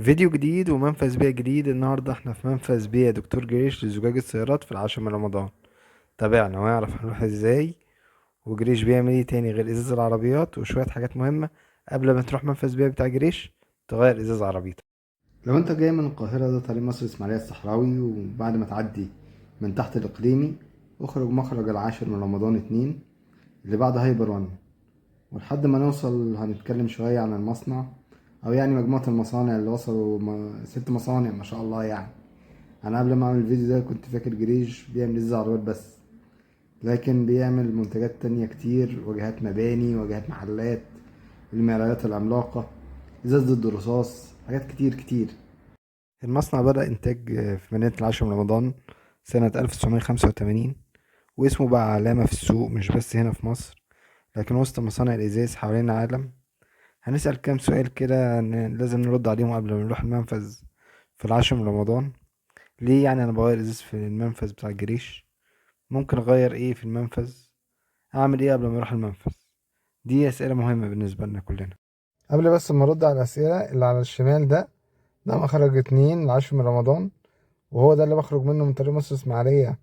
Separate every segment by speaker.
Speaker 1: فيديو جديد ومنفذ بيع جديد. النهاردة احنا في منفذ بيع دكتور جريش لزجاج السيارات في العاشر من رمضان. تابعنا واعرف هنروح ازاي وجريش بيعمل ايه تاني غير ازاز العربيات وشوية حاجات مهمة قبل ما تروح منفذ بيع بتاع جريش تغير ازاز عربيتك. لو انت جاي من القاهرة ده طريق مصر الاسماعيلية الصحراوي، وبعد ما تعدي من تحت الاقليمي اخرج مخرج العاشر من رمضان 2 اللي بعد هايبر 1، ولحد ما نوصل هنتكلم شوية عن المصنع او يعني مجموعة المصانع اللي وصلوا 6 مصانع ما شاء الله. انا قبل ما اعمل الفيديو ده كنت فاكر جريش بيعمل ازاز عربيات بس، لكن بيعمل منتجات تانية كتير، واجهات مباني، واجهات محلات، المرايات العملاقة، ازاز ضد الرصاص، حاجات كتير كتير. المصنع بدأ إنتاج في مدينة العاشر من رمضان سنة 1985، واسمه بقى علامة في السوق مش بس هنا في مصر لكن وسط مصانع الإزاز حوالين العالم. هنسأل كام سؤال كده لازم نرد عليهم قبل ما نروح المنفذ في العاشر من رمضان. ليه أنا بغير إزاز في المنفذ بتاع الجريش؟ ممكن أغير إيه في المنفذ؟ أعمل إيه قبل ما أروح المنفذ؟ دي أسئلة مهمة بالنسبة لنا كلنا. قبل بس ما أرد على الأسئلة، اللي على الشمال ده مخرج 2 العاشر من رمضان، وهو ده اللي بخرج منه من طريق مصر الإسماعيلية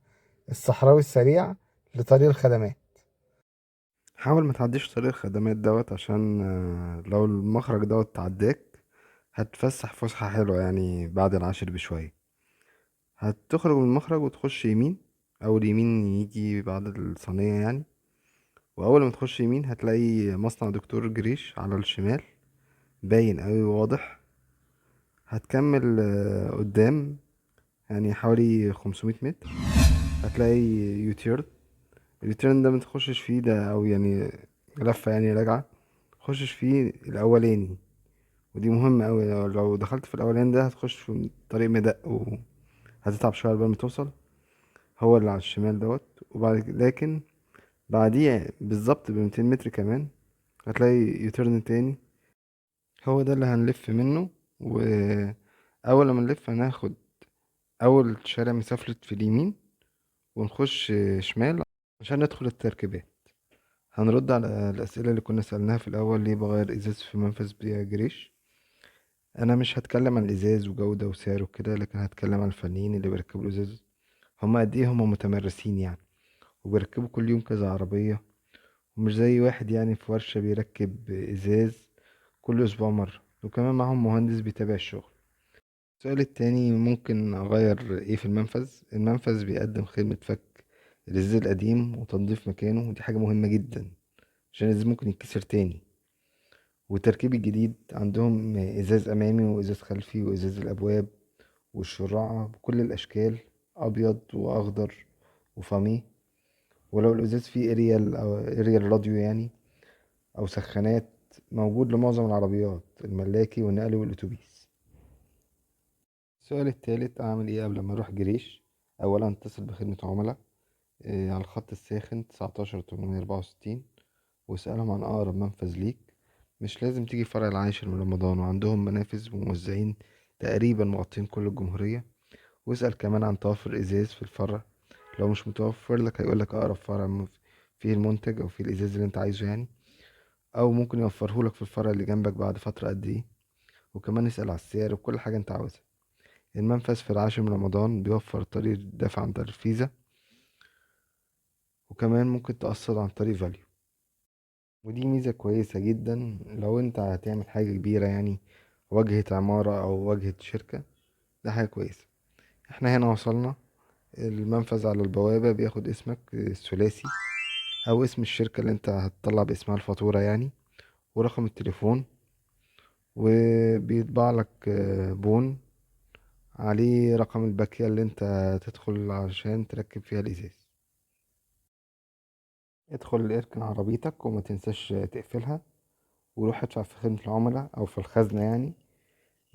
Speaker 1: الصحراوي السريع لطريق الخدمات. حاول ما تعديش طريق الخدمات دوت، عشان لو المخرج دوت تعداك هتفسح فسحة حلوة بعد العاشر بشوية. هتخرج من المخرج وتخش يمين، أول يمين يجي بعد الصينية وأول ما تخش يمين هتلاقي مصنع دكتور جريش على الشمال باين أوي وواضح. هتكمل قدام حوالي 500 متر هتلاقي U-turn. ال U-turn ده ما تخشش فيه، ده او لفة راجعة، تخشش فيه الاولاني، ودي مهمة اوي. لو دخلت في الاولاني ده هتخش في طريق مدق وهتتعب شوية قبل ما توصل. هو اللي على الشمال دوت، لكن بعديه بالظبط بميتين متر كمان هتلاقي U-turn تاني، هو ده اللي هنلف منه. واول ما نلف هناخد اول شارع مسافلت في اليمين ونخش شمال عشان ندخل التركيبات. هنرد على الأسئلة اللي كنا سألناها في الأول، ليه بغير إزاز في منفذ بيع جريش؟ أنا مش هتكلم عن الإزاز وجودة وسعره وكده، لكن هتكلم عن الفنيين اللي بيركبوا الإزاز، هما قد إيه هما متمرسين وبيركبوا كل يوم كذا عربية، ومش زي واحد في ورشة بيركب إزاز كل أسبوع مرة، وكمان معاهم مهندس بيتابع الشغل. السؤال التاني، ممكن أغير إيه في المنفذ؟ المنفذ بيقدم خدمة فك الإزاز القديم وتنظيف مكانه، ودي حاجة مهمة جدا عشان الإزاز ممكن يتكسر تاني. والتركيب الجديد عندهم إزاز أمامي وإزاز خلفي وإزاز الأبواب والشراعة بكل الأشكال، أبيض وأخضر وفاميه. ولو الإزاز فيه إريال أو إريال راديو أو سخانات، موجود لمعظم العربيات الملاكي والنقل والأتوبيس. السؤال التالت، أعمل إيه قبل ما أروح جريش؟ أولا اتصل بخدمة عملاء، على الخط الساخن 19 864، واسألهم عن أقرب منفذ ليك. مش لازم تيجي فرع العاشر من رمضان، وعندهم منافذ وموزعين تقريبا مغطين كل الجمهورية. واسأل كمان عن توفر إزاز في الفرع، لو مش متوفر لك هيقولك أقرب فرع فيه المنتج أو فيه الإزاز اللي أنت عايزه أو ممكن يوفرهولك في الفرع اللي جنبك بعد فترة قد إيه. وكمان اسأل على السعر وكل حاجة أنت عاوزها. المنفذ في العاشر من رمضان بيوفر طريق الدفع عن طريق الفيزا، وكمان ممكن تقسط عن طريق فاليو، ودي ميزة كويسة جدا لو انت هتعمل حاجة كبيرة واجهة عمارة او واجهة شركة، ده حاجة كويسة. احنا هنا وصلنا المنفذ. على البوابة بياخد اسمك الثلاثي او اسم الشركة اللي انت هتطلع باسمها الفاتورة ورقم التليفون، وبيطبع لك بون عليه رقم الباكية اللي انت تدخل عشان تركب فيها الازاز. ادخل اركن عربيتك وما تنساش تقفلها، وروح ادفع في خدمة العملاء او في الخزنة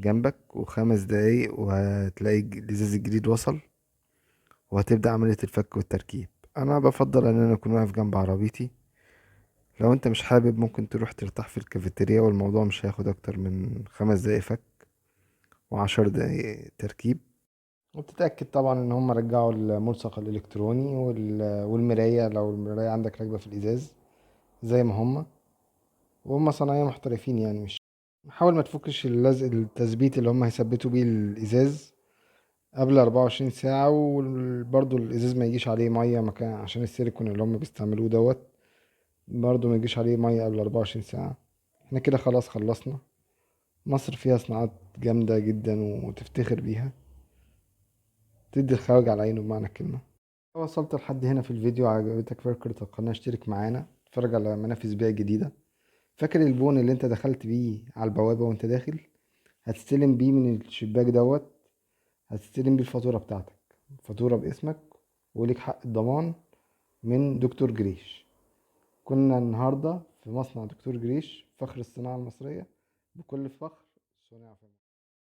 Speaker 1: جنبك، وخمس دقايق وهتلاقي الازاز الجديد وصل، وهتبدأ عملية الفك والتركيب. انا بفضل ان انا اكون واقف جنب عربيتي. لو انت مش حابب ممكن تروح ترتاح في الكافيتيريا، والموضوع مش هياخد اكتر من 5 دقايق فك وعشر دقايق تركيب. وبتتأكد طبعا ان هم رجعوا الملصق الالكتروني والمراية لو المراية عندك راكبة في الازاز زي ما هم، وهم صناعية محترفين مش. حاول ما تفكش اللزق التثبيت اللي هم هيثبتوا بيه الازاز قبل 24 ساعة، وبرضو الازاز ما يجيش عليه مية مكان عشان السيليكون اللي هم بيستعملوه دوت برضو ما يجيش عليه مية قبل 24 ساعة. احنا كده خلاص خلصنا. مصر فيها صناعات جامدة جدا وتفتخر بيها، تدي الخواجة على عينه بمعنى الكلمة. لو وصلت لحد هنا في الفيديو عجبتك فكرة القناة اشترك معانا، اتفرج على منافذ بيع جديدة. فاكر البون اللي انت دخلت بيه على البوابة وانت داخل؟ هتستلم بيه من الشباك دوت، هتستلم بيه الفاتورة بتاعتك، فاتورة باسمك وليك حق الضمان من دكتور جريش. كنا النهاردة في مصنع دكتور جريش، فخر الصناعة المصرية، بكل فخر صنع في مصر.